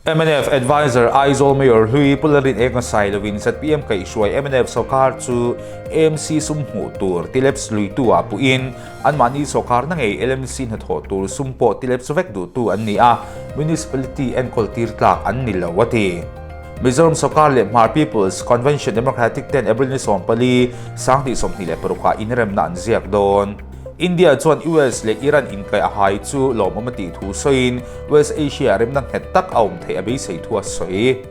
Mnf Adviser Aizawl Mayor hlui Pu Lalrin Ek hmasai lovin zpm kaihhruai mnf sawrkar chu AMC sum hmuh tur tileps luitu ah puhin anmahni sawrkarna ngei LMC hnathawh tur sum pawh tileps vek duhtu an ni a, Municipality enkawl tir tlak an ni lo a ti. Mizoram sawrkar leh Hmar People's Convention Democratic ten April ni 14, 2026 ah inremna an ziak dawn. India chuan US leh Iran inkaih a hai chu lawmawm a tih thu sawiin West Asia remna nghet tak a awm theih a beisei thu a sawi.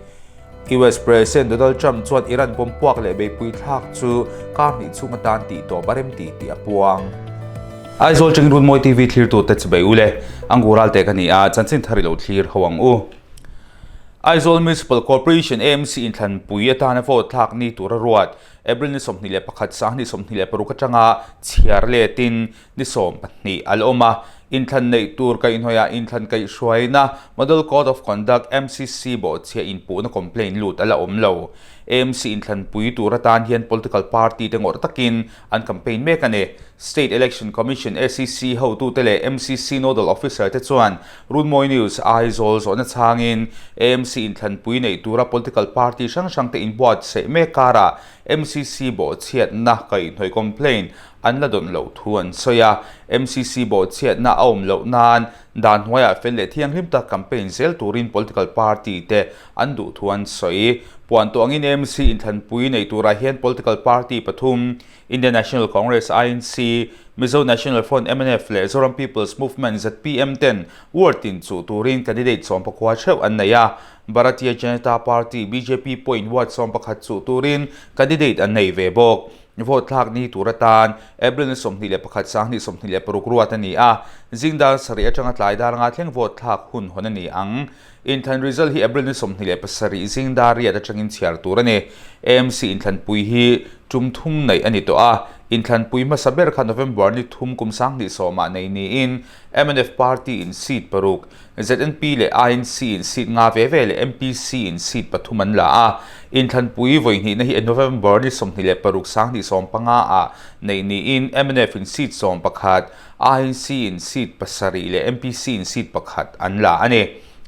US President Donald Trump chuan Iran pawm puak leh beipui thlak chu kar hnih chhung atan tih tawp a rem tih tih a puang. Aizawl chengin Runmawi TV thlirtute chibei u le, Angu Ralte ka ni a, chanchin thar i lo thlir ho ang u. Aizawl Municipal Corporation, AMC, inthlanpui atana vote thlak ni tura ruat April ni 21 2026 atanga chhiar letin ni 12 a la awm a. Inthlan neih tur kaihhnawihah inthlan kaihhruaina Model Code of Conduct, MCC, bawhchhia inpuhna complaint lut a la awm lo. AMC inthlanpui tur atan hian political party te ngawrh takin an campaign mek a ni. State Election Commission, SEC, hotute leh MCC Nodal Officer te chuan Runmawi News Aizawl zawhna chhangin AMC inthlanpui neih tura political party hrang hrangte inbuatsaih mek karah MCC bawhchhiatna kaihhnawih complaint an la dawn loh thu an sawi a. MCC bawhchhiatna a awm loh nan dan hnuaiah fel leh thianghlim tak campaign zel turin political party te an duh thu an sawi. Puan tawh angin AMC inthlanpui nei turah hian political party pathum, Indian National Congress, INC, Mizo National Front, mnf, leh Zoram People's Movement, zpm, ten ward tin chuh turin candidate 14 theuh an nei a. Bharatiya Janata Party, bjp, pawhin ward 11 chuh turin candidate an nei ve bawk. Vote thlak ni tur atan April ni 21 2026 ruat a ni a, zing dar sarih atanga tlai dar nga thleng vote thlak hun hawn a ni ang. Inthlan result hi April ni 27 zing dar riat atangin chhiar tur a ni. AMC inthlanpui hi tum thum neih a ni tawh a, inthlanpui hmasa ber kha November ni thum kum 2010 ah nei niin mnf party in seat paruk, ZNP leh INC in seat nga ve ve leh MPC in seat pathum an la a. Inthlanpui vawi hnihna hi November ni 26 2015 ah neih niin mnf in seat 11, INC in seat pasarih leh MPC in seat pakhat an la a ni.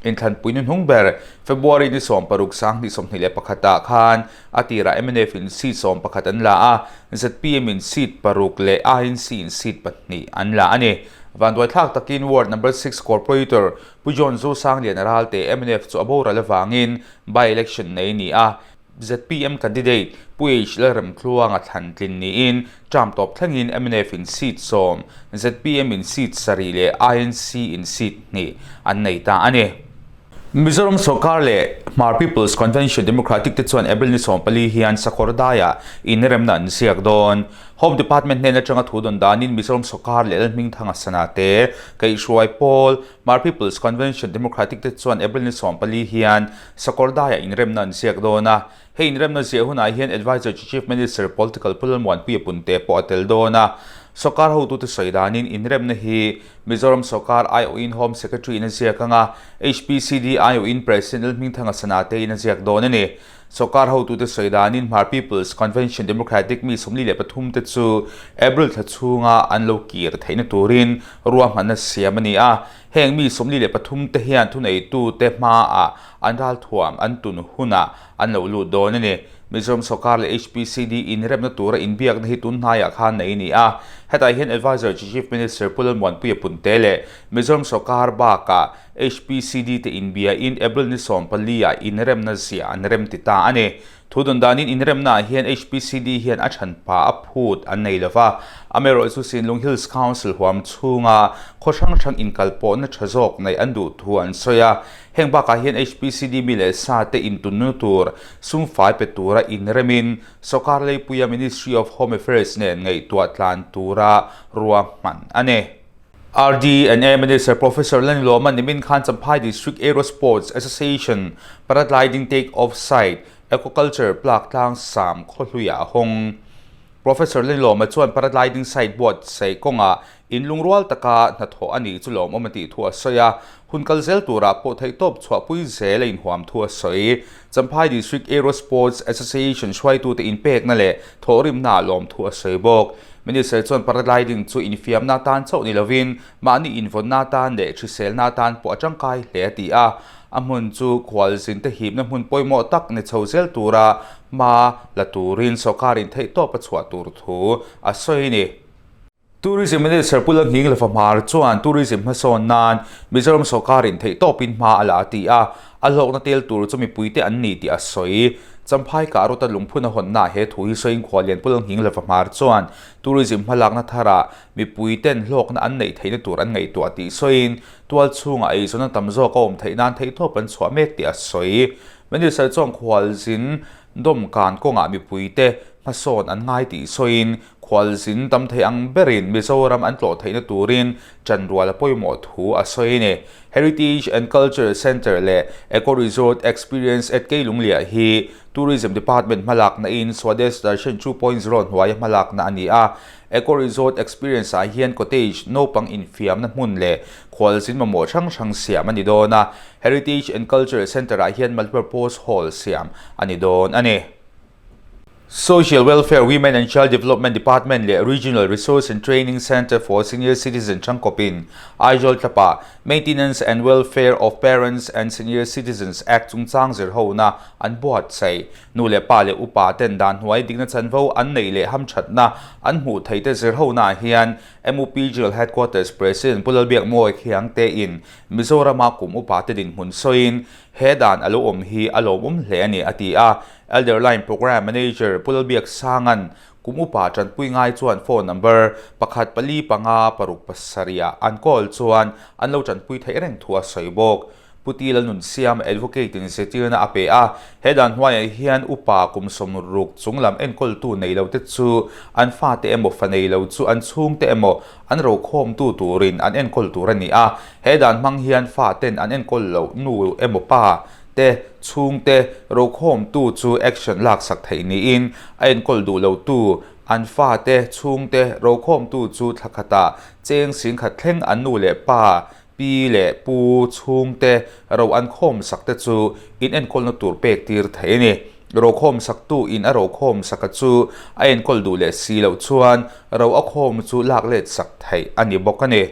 Inthlanpui nu hnung ber February ni 16 2021 ah khan a tirah mnf in seat 11 an la a, zpm in seat paruk leh INC in seat pahnih an la a ni. Vanduaithlak takin Ward Number Six Corporator Pu John Zosangliana Ralte mnf chu a boral avangin by-election nei a ni a, zpm candidate Pu H Lalremtluanga thlan tlin niin term tawp thlengin mnf in seat sawm, zpm in seat sarih leh INC in seat hnih an nei ta a ni. Mizoram sawrkar leh Hmar People's Convention Democratic te chuan April ni 14 hian sakawr daiah inremna an ziak dawn. Home Department hnen atanga thu dawn danin Mizoram sawrkar leh Lalhmingthanga sana te kaihhruai pawl Hmar People's Convention Democratic te chuan April ni 14 hian sakawr daiah inremna an ziak dawn a. Hei inremna ziah hunah hian Adviser to Chief Minister Political Pu Lalmuanpuia Punte pawh a tel dawn a. Sawrkar hotute sawi danin inremna hi Mizoram sawrkar aiawhin Home Secretary in a ziak ang a, HPCD aiawhin President Lalhmingthanga Sanate in a ziak dawn a ni. Sawrkar hotute sawi danin Hmar People's Convention Democratic mi 43 te chu April thla chhunga an lo kir theihna turin ruahmanna siam a ni a. Heng mi 43 te hian thuneitute hmaah an ralthuam an tun hunah an lo lut dawn a ni. Mizoram sawrkar leh HPCD inremna tura inbiakna hi tun hnaiah khan nei a ni a. Hetah hian Adviser to Chief Minister Pu Lalmuanpuia Punte leh Mizoram sawrkar bakah HPCD te inbiain April ni 14 ah inremna ziah an rem ti ta a ni. Thu dawn danin inremnaah hian HPCD hian a thanpa a phut an nei lova, amaherawhchu Sinlung Hills Council huam chhunga khaw hrang hrang inkalpawhna tha zawk neih an duh thu an sawi a. Heng bakah hian HPCD mi leh sa te intunna tur sum fai pe tura inremin sawrkar leipuia Ministry of Home Affairs nen ngaihtuah tlan tura ruahman a ni. RD&A Minister Professor Lanilawma nimin khan Champhai District Aero Sports Association Paragliding Take Off Site Aquaculture Plak tlang sam khawhluiah a hawng. Professor Lenlawma chuan paragliding site buatsaih kawngah inlungrual taka hnathawh a nih chu lawmawm a tih thu a sawi a, hun kal zel turah pawh theihtawp chhuahpui zel a inhuam thu a sawi. Champhai District Aero Sports Association hruaitute inpekna leh thawhrimnaah lawm thu a sawi bawk. Minister chuan paragliding chu infiamna atan chauh ni lovin mahni invawnna atan leh hriselna atan pawh a tangkai hle a ti a. A hmun chu khualzinte hipna hmun pawimawh tak ni chho zel tura hma la turin sawrkarin theihtawp a chhuah tur thu a sawi a ni. Tourism Minister Pu Lalnghing Lafamar chuan tourism hmasawn nan Mizoram sawrkarin theihtawpin hma a la a ti a, a hlawkna tel tur chu mipuite an ni tih a sawi. Champhai Kahrawta lungphun a hawnnaah he thu hi sawiin Khuallian Pu Lalnghing Lafamar chuan tourism hmalakna tharah mipuiten hlawkna an neih theihna tur an ngaihtuah tih sawiin tual chhungah eizawnna tam zawk a awm theih nan theihtawp an chhuah mek tih a sawi. Minister chuan khualzin dawmkan kawngah mipuite hmasawn an ngai tih sawiin Khualzin tam thei ang berin Mizoram an tlawh theihna turin chanrual a pawimawh thu a sawi a ni. Heritage and Culture Centre leh Eco Resort Experience at Keilungliah hi Tourism Department hmalakna in Swadesh Darshan 2.0 hnuaia hmalakna a ni a. Eco Resort Experience ah hian cottage, naupang infiamna hmun leh khualzin mamawh hrang hrang siam a ni dawn a. Heritage and Culture Centre ah hian multipurpose hall siam a ni dawn a ni. Social Welfare, Women and Child Development Department leh Regional Resource and Training Centre for Senior Citizen changkawpin Aizawl tlapah Maintenance and Welfare of Parents and Senior Citizens Act chungchang zirhona an buatsaih. Nu leh pa leh upa ten dan hnuai dikna chanvo an neih leh hamthatna an hmuh theih te zirhona ah hian MUP General Headquarters President Pu Lalbiakmawi Khiangte in Mizorama kum upa te dinhmun sawiin he dan a lo awm hi a lawmawm hle a ni a ti a. Elder Line Programme Manager Pu Lalbiaksanga'n kum upa tanpui ngai chuan phone number pakhat pali panga paruk pasarih ah an call chuan an lo tanpui theih reng thu a sawi bawk. Pu Ti Lalnunsiam Advocate in zirtirna a pe a, he dan hnuaiah hian upa kum 60 chunglam enkawltu nei lo te chu an fate emaw fa nei lo chu an chhungte emaw an rokhawmtu turin an enkawl tur a ni a, he dan hmang hian faten an enkawl loh nu emaw pa te chhungte rokhawmtu chu action laksak theih niin a enkawl duh lotu an fate chhungte rokhawmtu chu thla khatah cheng singkhat thleng an nu leh pa, pi leh pu chhungte ro an khawmsak te chu in enkawlna tur pek tir theih a ni. Rokhawmsaktu in a rokhawmsaka chu a enkawl duh leh si loh chuan ro a khawm chu lak let sak theih a ni bawk a ni.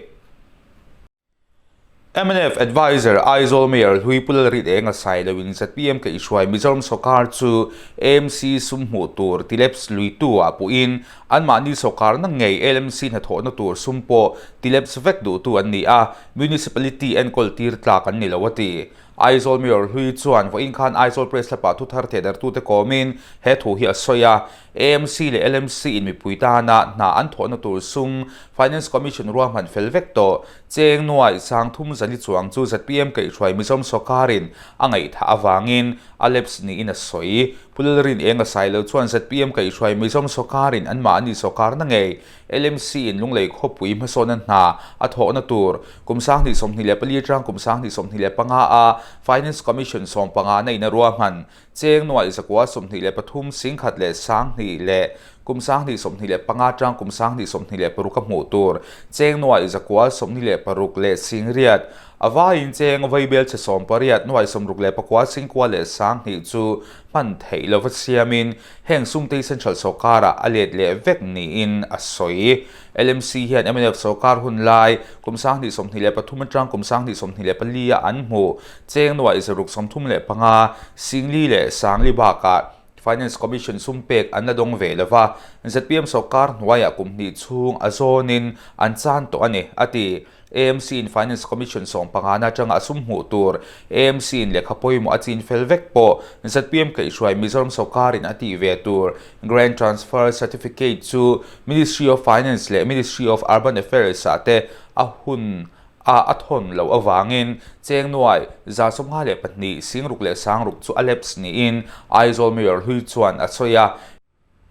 Mnf Adviser Aizawl Mayor Hlui Pu Lalrit Enga Sailo in zpm kaihhruai Mizoram sawrkar chu AMC sum hmuh tur tileps luitu ah puhin anmahni sawrkarna ngei LMC hnathawhna tur sum pawh tileps vek duhtu an ni a, Municipality enkawl tir tlak an ni lo a ti. Aizawl Mayor Hlui chuan vawiin khan Aizawl Press Club-ah thuthar thehdarhtute kawmin he thu hi a sawi a, AMC leh LMC in mipui tana hna an thawhna tur sum Finance Commission ruahman fel vek tawh cheng nuai 3000 zali chuang chu zpm kaihhruai Mizoram sawrkarin a ngaihthah avangin a lapse niin a sawi. Pu Lalrin eng a sailo chuan zpm kaihhruai Mizoram sawrkarin anmahni sawrkarna ngei LMC in Lunglei khawpui hmasawnna hna a thawhna tur kum 2024 atang kum 2025 a Finance Commission 15 na in a ruahman cheng nuai 923 singkhat leh 2000 leh kum 2025 atang kum 2026 a hmuh tur cheng nuai 926 leh singriat a vaiin cheng vaibel chhe 18 nuai 69 singkua leh 2000 chu hman theih lova siamin Heng sumtei Central sawrkarah a let leh vek niin a sawi. LMC hian mnf sawrkar hun lai kum 2023 atang kum 2024 a an hmuh cheng nuaih 635, 4,000 leh 4,000 bakah Finance Commission sum pek an la dawng ve lova, zpm sawrkar hnuaiah kum hnih chhung a zawnin an chan tawh a ni, a ti. AMC in Finance Commission 15 na atanga a sum hmuh tur AMC in lehkha pawimawh a chin fel vek pawh zpm kaihhruai Mizoram sawrkarin a tih ve tur Grant Transfer Certificate chu Ministry of Finance leh Ministry of Urban Affairs ah te a hun a a thawn loh avangin cheng nuai 152 singruk leh sangruk chu a lapse niin Aizawl Mayor hlui chuan a sawi a.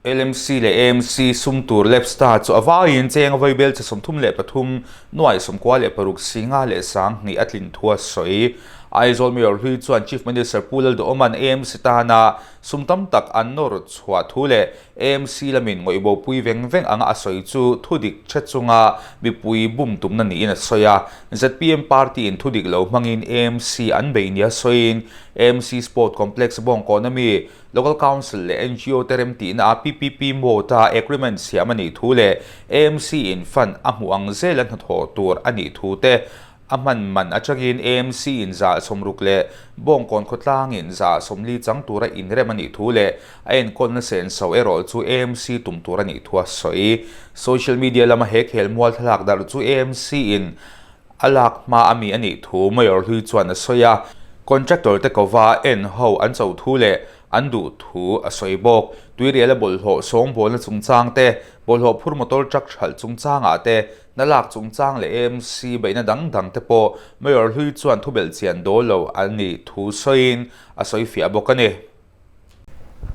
LMC leh AMC sum tur Lepstar chu a vaiin cheng a vaibel che 33 nuai 96 singa leh 2000 a tlin thu a sawi. Aizawl Mayor hlui chuan Chief Minister Pu Lalduhawma'n AMC tana sum tam tak an nawr chhuah thu leh AMC lamin ngawihbopui veng veng anga a sawi chu thudik che chunga mipui bum tumna niin a sawi a. Zpm party in thudik lo hmangin AMC an bei nia sawiin AMC Sport Complex bawngkawn ami Local Council leh ngo te remtihna a PPP mode a agreement siam a nih thu leh AMC in fund a hmuh ang zela hnathawh tur a nih thu te A hman man atangin AMC in 60% leh Bawngkawn khawtlangin 40% chang tura inrem a nih thu leh a enkawlna senso erawh chu AMC tum tur a nih thu a sawi. Social media lama he khelmual thlalak darh chu AMC in A lak hma a mi a nih thu Mayor hlui chuan a sawi a, contractor te kova en ho an cho thu leh an duh thu a sawi bawk. Tuiriala bawlhhlawh sawngbawlna chungchang te, bawlhhlawh phur motor truck hralh chungchangah te, hna lak chungchang leh AMC beihna dang dang te pawh Mayor hlui chuan thubelh chian dawl lo a nih thu sawiin a sawi fiah bawk a ni.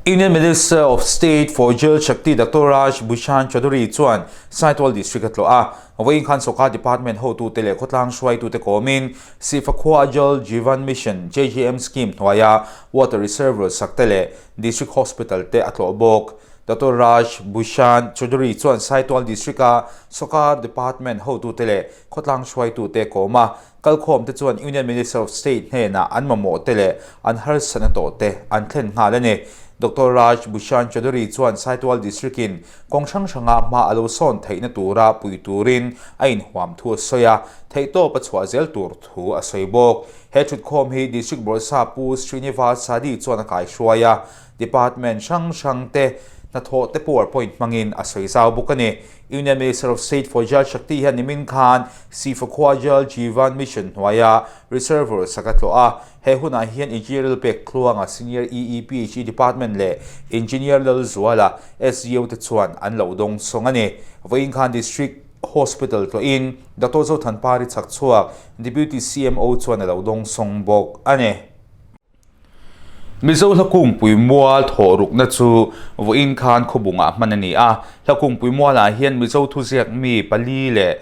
Union Minister of State for Jal Shakti Doctor Raj Bhushan Chaudhary chuan Saitual District a tlawh a, vawiin khan sawrkar department hotute leh khawtlang hruaitute kawmin Sifa khua Jal Jeevan Mission, JJM, scheme hnuaia water reservoir sak te leh District Hospital te a tlawh bawk. Doctor Raj Bhushan Chaudhary chuan Saitual District-a sawrkar department hotute leh khawtlang hruaitute kawm a, Kalkhawm te chuan Union Minister of State hnenah an mamawh te leh an harsatna tawh te an thlen nghal a ni. Doctor Raj Bhushan Chaudhary chuan Saitual District in kawng hrang hranga hma a lo sawn theihna tura pui turin a inhuam thu a sawi a, theihtawp a chhuah zel tur thu a sawi bawk. He thutkhawm hi District Bawrhsa Pu Srinivas Sadi chuan a kaihruai a, Department hrang hrang te hnathawh te powerpoint hmangin a sawi zau bawk a ni. Union Minister of State for Jal Shakti hian nimin khan Sifa khua Jal Jeevan Mission hnuaia Reservoir sak a tlawh a. He hunah hian Engineer Lalpek Tluanga Senior EEPHE Department leh Engineer Lalzuala SDO te chuan an lo dawng sawng a ni. Vawiin khan District Hospital tlawhin Doctor Zothanpari chhakchhuak Deputy CMO chuan a lo dawng sawng bawk a ni. Mizo Hlakungpui Mual thawhrukna chu vawiin khan khawbungah hman a ni a. Hlakungpui Mualah hian Mizo thuziak mi pali leh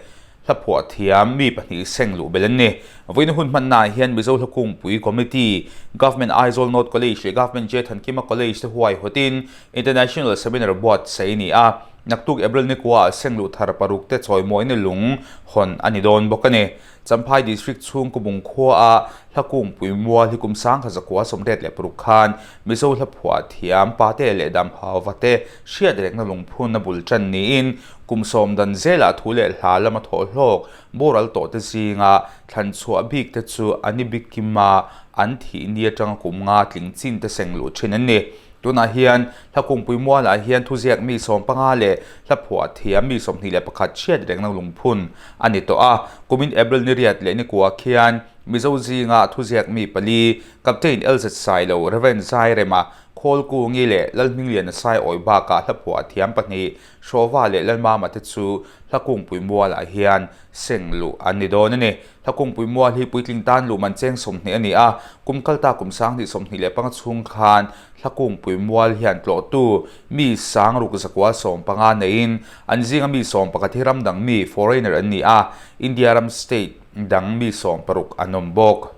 hlaphuah thiam mi pahnih seng luh belh an ni. Vawiin hun hmannaah hian Mizo Hlakungpui Committee, Government Aizawl North College leh Government J Thankima College te huaihawtin International Seminar buatsaih a ni a. Naktuk April nikuaah seng luh thar paruk te chawimawina lung hawn a ni dawn bawk a ni. Champhai District chhung Kubung khuaah Hlakungpui mual hi kum 1986 khan Mizo hlaphuah thiam Pate leh Damhauva te hriat rekna lungphunna bul tan niin kum sawm dan zelah thu leh hla lama thawhhlawk boral tawh te zinga thlan chhuah bik te chu a ni bik kima an thih ni atanga kum nga tling chin te seng luh thin an ni. Tunah hian Hlakungpui mualah hian thuziak mi 15 leh hlaphuah thiam mi 21 chhiat rengna lungphun a ni tawh a. Kumin April ni riat leh ni kua khian Mizo zinga thuziak mi pali, Captain LZ Sailo, Rev. Zairema, Khawlkungi leh Lalhmingliana Saiawi bakah hlaphuah thiam pahnih, Hrawva leh Lalmama te chu Hlakungpui mualah hian seng luh an ni dawn a ni. Hlakungpui mual hi puitling tan luh man cheng 20 a ni a, kum kalta kum 2025 chhung khan Hlakungpui mual hian tlawhtu mi 6115 neiin an zinga mi 11 hi ram dang mi, foreigner, an ni a, India ram state dang mi 16 an awm bawk.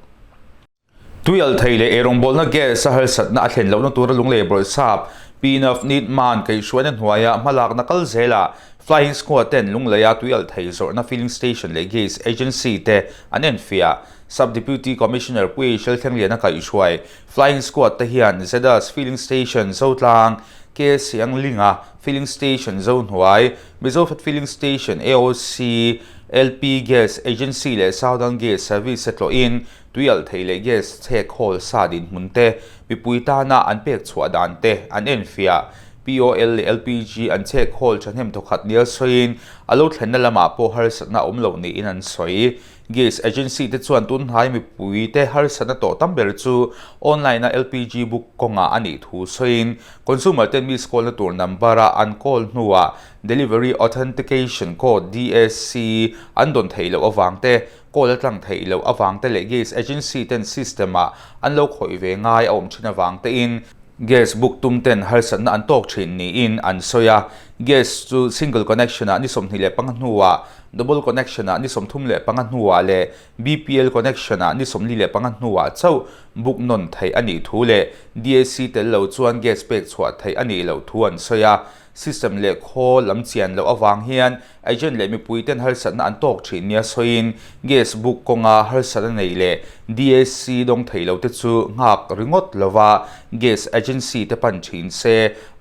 Tuialh thei leh eirawngbawlna gas a harsatna a thlen lohna tura lunglei bawlhsap Pi Navneet Mann kaihhruaina hnuaia hmalakna kal zelah Flying Squad ten Lungleia tuialh thei zawrhna filling station leh gas agency te an enfiah. Sub Deputy Commissioner Pu Eishel Thlengliana kaihhruai Flying Squad te hian Zedas Filling Station Zotlang, KSianglinga Filling Station Zohnuai, Mizofat Filling Station AOC, LP Gas Agency leh Southern Gas Service te tlawhin Tuialh thei leh gas chhek hawl sa dinhmun te, mipui tana an pek chhuah dan te an enfiah. POL leh LPG an chhek hawl thahnem thawkhat nial sawiin a lo thlenna lamah pawh harsatna awm loh niin an sawi. Gas agency te chuan tunhnai mipui te harsatna tawh tam ber chu online a LPG book kawngah a nih thu sawiin consumer ten miss call na tur number a an call hnuah delivery authentication code, DAC, an dawn theih loh avang te Call a tlang theih loh avang te leh gas agency ten system ah an lo khawih ve ngai a awm thin avang te in gas book tum ten harsatna an tawk thin niin an sawi a. Gas chu single connection ah ni 25 hnuah, double connection ah ni 35 hnuah leh BPL connection ah ni 45 hnuah chauh book nawn theih a nih thu leh DAC tel lo chuan gas pek chhuah theih a nih loh thu an sawi a. System leh khawl lam chian loh avang hian agent leh mipui ten harsatna an tawk thin nia sawiin gas book kawnga harsatna nei leh DAC dawng thei lo te chu nghak ringawt lova gas agency te pan thin se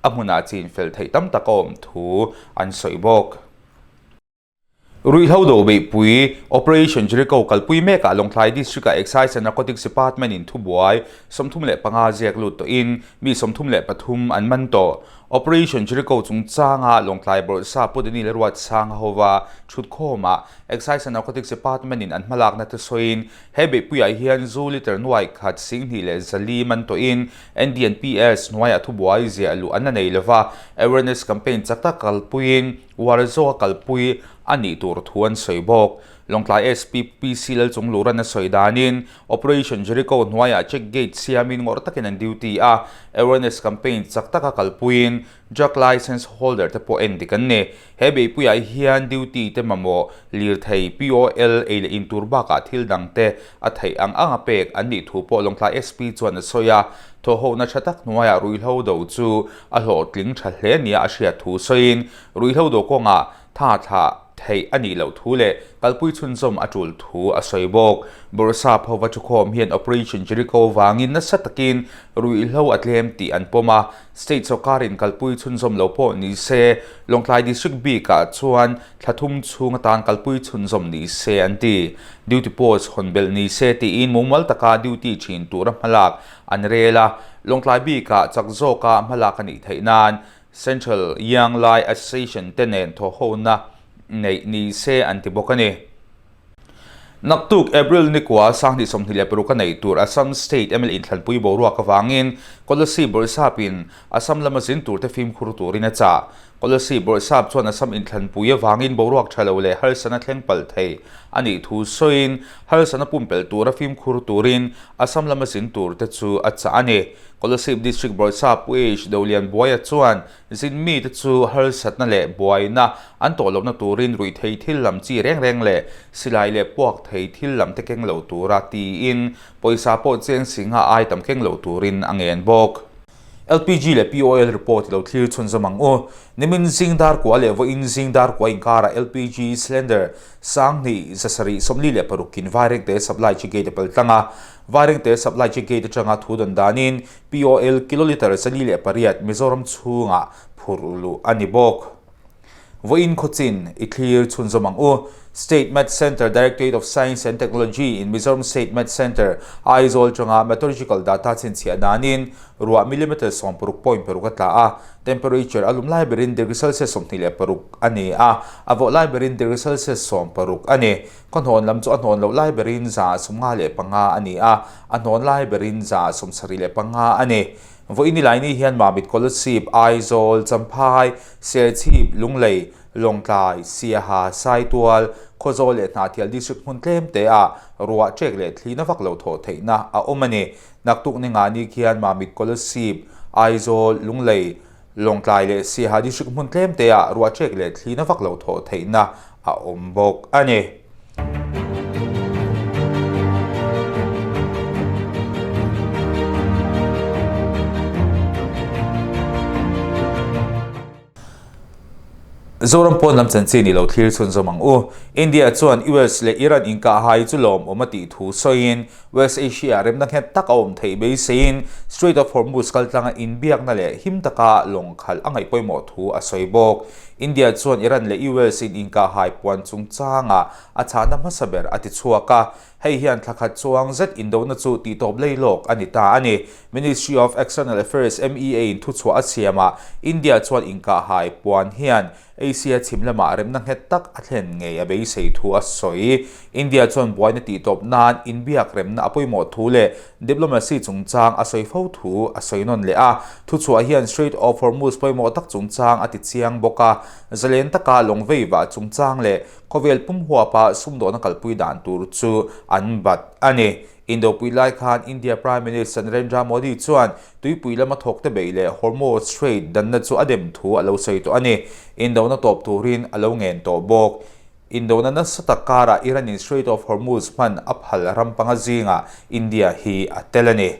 a hmunah chin fel theih tam tak a awm thu an sawi bawk. Ruihhlo do beihpui, Operation Jericho kalpui mekah Lawngtlai District-ah Excise and Narcotics Department-in thubuai 35 ziak lut tawhin mi 33 an man tawh. Operation Jericho chungchanga Lawngtlai Bawrhsa Pu Daniel Ruatsanga hova thutkhawmah Excise and Narcotics Department-in an hmalakna te sawiin he beihpuiah hian zu litre nuai khat 2400 man tawhin NDNPS hnuaiah thubuai ziah luh an la nei lova, awareness campaign chak tak kalpuiin Uar zawka kalpui a nih tur thu an sawi bawk. Lawngtlai SP PC Lalchungluran a sawi danin Operation Jericho hnuaiah check gate siamin ngawrh takin an duty a, awareness campaign chak taka kalpuiin drug licence holder te pawh en dik an ni. He beihpuiah hian duty te mamawh lirthei, POL, ei leh in tur bakah thil dang te a theih ang anga pek an nih thu pawh Lawngtlai SP chuan a sawi a, thawhhohna tha tak hnuaiah ruihhlo do chu a hlawhtling tha hle nia a hriat thu sawiin ruihhlo do kawngah tha thlah theih a nih loh thu leh kalpui chhunzawm a tul thu a sawi bawk. Bawrhsap hova thukhawm hian Operation Jericho vangin nasa takin ruihhlo a tlem tih an pawm a, state sawrkarin kalpui chhunzawm lo pawh ni se, Lawngtlai District bikah chuan thla thum chhung atan kalpui chhunzawm ni se an ti. Duty post hawn belh ni se tiin mumal taka duty thin tura hmalak an rel a, Lawngtlai bikah chak zawka hmalak a nih theih nan Central Young Lai Association te nen thawhhona neih ni se an ti bawk a ni. Naktuk April nikua 2026 a neih tur Assam State mla inthlanpui boruak avangin Kolasib Bawrhsapin Assam lama zin turte fimkhur turin a chah. Kolasib Bawrhsap chuan Assam inthlanpui avangin boruak tha lo leh harsana thleng palh thei a nih thu sawiin harsana pumpelh tura fimkhur turin Assam lama zin turte chu a chah a ni. Kolasib District Bawrhsap Pu H Dolianbuaia chuan zin mite chu harsatna leh buaina an tawh lohna turin ruihthei thil lam chi reng reng leh silai leh puak thei thil lam te keng lo tura tiin pawisa pawh cheng singha ai tam keng lo turin a ngen bawk. LPG leh POL report lo thlir chhunzawm ang u. Nimin zing dar kua leh vawiin zing dar kua inkarah LPG cylinder 2746 in Vairengte supply chi gate a pal tlang a. Vairengte supply chi gate atanga thu dawn danin POL kilolitre 48 Mizoram chhungah phurh luh a ni bawk. Vawiin khawchin i thlir chhunzawm ang u. State Met Centre Directorate of Science and Technology in Mizoram State Met Centre, Aizawl atanga meteorological data chhinchhiah danin ruah millimetre 16.6 a tla a, temperature a lum lai berin degree Celsius 26 a ni a, a vawh lai berin degree Celsius 16 a ni. Khaw hnawn lam chu a hnawn loh lai berin 55 a ni a, a hnawn lai berin 75 a ni. Vawiin Nilaini hian Mamit Kolasib, Aizawl, Champhai, Serchhip, Lunglei, Lawngtlai, Siaha, Saitual, Khawzawl leh Hnahthial District hmun tlem te ah ruah ṭek leh thlina vak lo thawh theihna a awm a ni. Naktuk ninga ni khian Mamit Kolasib, Aizawl, Lunglei, Lawngtlai leh Siaha District hmun tlem te ah ruah ṭek leh thlina vak lo thawh theihna a awm bawk a ni. Zoram pawn lam chanchin i lo thlir chhunzawm ang u. India chuan US leh Iran inkahhai chu lawmawm a tih thu sawiin West Asia-ah remna nghet tak a awm theih beiseiin Strait of Hormuz kaltlanga inbiakna leh him taka lawng khalh a ngaih pawimawh thu a sawi bawk. India chuan Iran leh US in inkahhai puan chungchangah a chhahna hmasa ber a ti chhuak a, hei hian thla khat chuang zet indona chu tihtawp lei lawk a ni ta a ni. Ministry of External Affairs, MEA, in thuchhuah a siamah India chuan inkahhai puan hian Asia chhim lamah remna nghet tak a thlen ngei a beisei thu a sawi. India chuan buaina tihtawp nan inbiak remna a pawimawh thu leh diplomacy chungchang a sawi fo thu a sawi nawn leh a. Thuchhuah hian Strait of Hormuz pawimawh tak chungchang a ti chiang bawk a, zalen taka lawng vei vah chungchang leh khawvel pum huapa sumdawhna kalpui dan tur chu an bat a ni. Indopui lai khan India Prime Minister Narendra Modi chuan tuipui lama thawkte beih leh Hormuz Strait danna chu a dem thu a lo sawi tawh a ni. Indona tawp turin a lo ngen tawh bawk. Indona nasa tak karah Iran-in Strait of Hormuz hman a phal ram panga zingah India hi a tel a ni.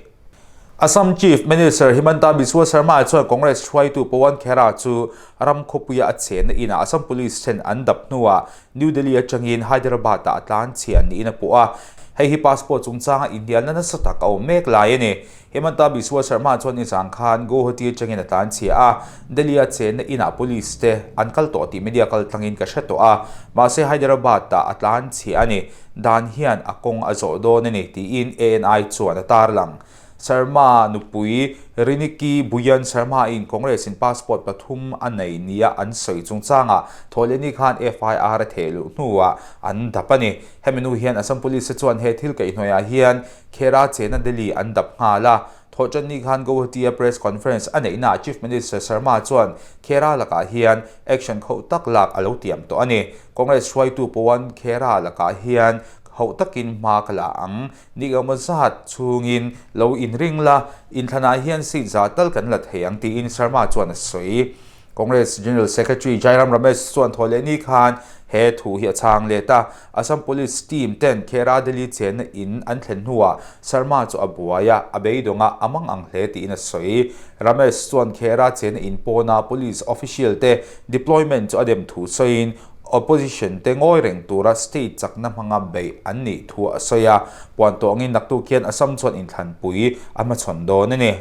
Assam Chief Minister Himanta Biswa Sarma chuan Congress hruaitu Pawan Khera chu ram khawpuia a chenna inah Assam Police then an dap hnuah New Delhi atangin Hyderabad-ah a tlan chhiah niin a puh a. Hei hi passport chungchanga inhnialna nasa tak a awm mek lai a ni. Himanta Biswa Sarma chuan nizan khan Guwahati atangin a tlan chhia a, Delhi-a chenna inah police te an kal tawh tih media kal tlangin ka hre tawh a, mahse Hyderabad-ah a tlan chhia a ni. Dan hian a kawng a zawh dawn a ni, tiin ANI chuan a tarlang. Sarma nupui Riniki Bhuyan Sarma-in Congress-in passport pathum a nei nia an sawi chungchangah Thawhlehni khan FIR a theh luh hnuah an dap a ni. Hemi nu hian Assam Police te chuan he thil kaihhnawihah hian Khera chena Delhi an dap nghal a. Thawhṭanni khan Guwahati-a press conference a neihnaah Chief Minister Sarma chuan Khera lakah hian action khauh tak lak a lo tiam tawh a ni. Congress hruaitu Pawan Khera lakah hian hauh takin hma ka la ang. Ni engemaw zat chhungin lo inring la, inthlanah hian seat za tal kan la thei ang tiin Sarma chuan a sawi. Congress General Secretary Jairam Ramesh chuan thaw leh ni khan he thu hi a chhang let a. Assam Police team ten Khera Delhi chenna in an thlen hnuah Sarma chu a buai a, a beidawng a, a mang ang hle tiin a sawi. Ramesh chuan Khera chenna in pawna police official te deployment chu a dem thu sawiin opposition te ngawi reng tura state chakna hmanga beih an nih thu a sawi a. Puan tawh angin naktuk hian Assam chuan inthlanpui a hmachhawn dawn a ni.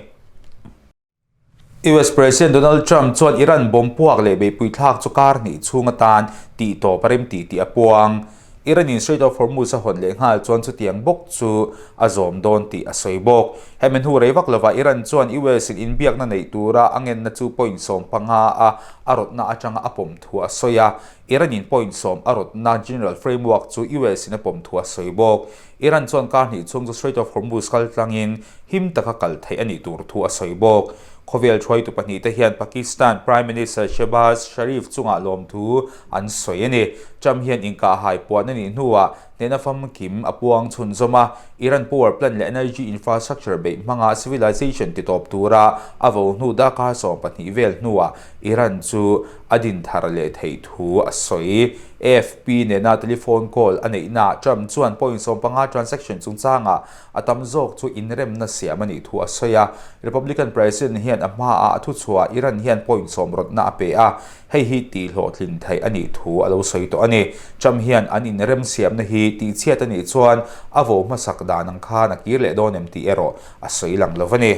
US President Donald Trump chuan Iran bomb puak leh beihpui thlak chu kar hnih chhung atan tih tawp a rem tih tih a puang. Iran in Strait of Hormuz a hawn leh nghal chuan chutiang bawk chu a zawm dawn tih a sawi bawk. Hemi hnu rei vak lovah Iran chuan US in inbiakna neih tura a ngenna chu point 15 a a rawtna atanga a pawm thu a sawi a. Iran in point sawm a rawtna General Framework chu US in a pawm thu a sawi bawk. Iran chuan kar hnih chhung chu Strait of Hormuz kal tlangin him taka kal theih a nih tur thu a sawi bawk. Khawvel hruaitu pahnihte hian Pakistan Prime Minister Shehbaz Sharif chungah lawmthu an sawi a ni. Trump hian inkahhai puan a nih hnuah hnehna famkim a puang chhunzawm a, Iran power plant leh energy infrastructure beih hmanga civilization titawp tura a vo hnu darkar 12 vel hnuah Iran chu a din thar leh theih thu a sawi. AFP nena telephone call a neihnaah Trump chuan point 15 transaction chungchangah a tam zawk chu inremna siam a nih thu a sawi a. Republican President hian a hmaah a thuchhuah Iran hian point sawm rawtna a pe a, hei hi tihhlawhtlin theih a nih thu a lo sawi tawh a ni. Trump hian an inrem siamna hi tihchhiat a nih chuan a vo hmasak dan ang khan a kir leh dawn em tih erawh a sawi lang lo a ni.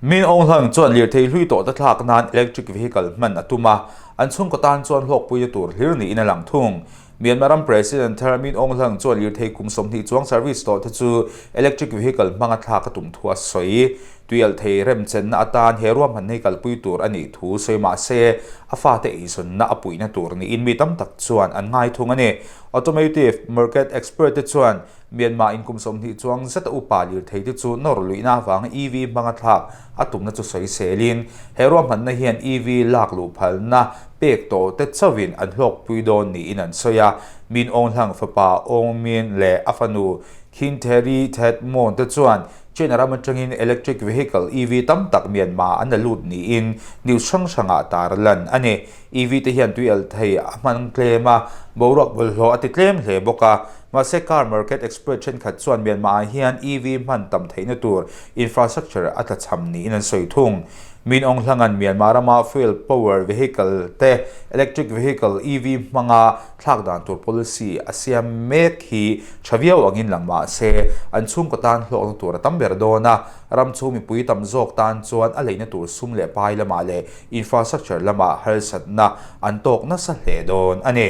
Min Aung Hlaing chuan lirthei hlui tawh te thlak nan electric vehicle hman a tum a, an chhungkaw tan chuan hlawkpuina tur hlir niin a lang thung. Myanmar ram President thar Min Aung Hlaing chuan lirthei kum 20 chuang service tawh te chu electric vehicle hmanga thlak a tum thu a sawi. Tuialhthei remchenna atan he ruahmanna hi kalpui tur a nih thu sawi mah se, a fate eizawnna a puihna tur niin mi tam tak chuan an ngai thung a ni. Automotive market expert te chuan Myanmar in kum 20 chuang zeta upa lirthei te chu nawr luihna avanga EV hmanga thlak a tumna chu sawi selin, he ruahmanna hian EV lak luh phalna pek tawh te chauhin an hlawkpui dawn niin an sawi a. Min Aung Hlaing fapa Aung Min leh a fanu Khin Theri Thet Mon te chuan China ram atangin electric vehicle, EV, tam tak Myanmar an la lut niin news hrang hrangah tar lan a ni. EV te hian tui alh thei a hman tlem a, boruak bawlhhlawh a ti tlem hle bawk a. Mahse car market expert thenkhat chuan Myanmar ah hian EV hman tam theihna tur infrastructure a tlachham niin an sawi thung. Min Aung Hlaing-a'n Myanmar rama fuel power vehicle te electric vehicle, EV, hmanga thlak dan tur policy a siam mek hi tha viau angin lang mah se, an chhungkaw tan hlawkna tur a tam ber dawn a, ram chhung mipui tam zawk tan chuan a leina tur sum leh pai lamah leh infrastructure lamah harsatna an tawk nasa hle dawn a ni.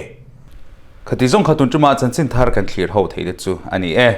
Khati zawng kha tun ṭuma chanchin thar kan thlir ho theih te chu a ni e.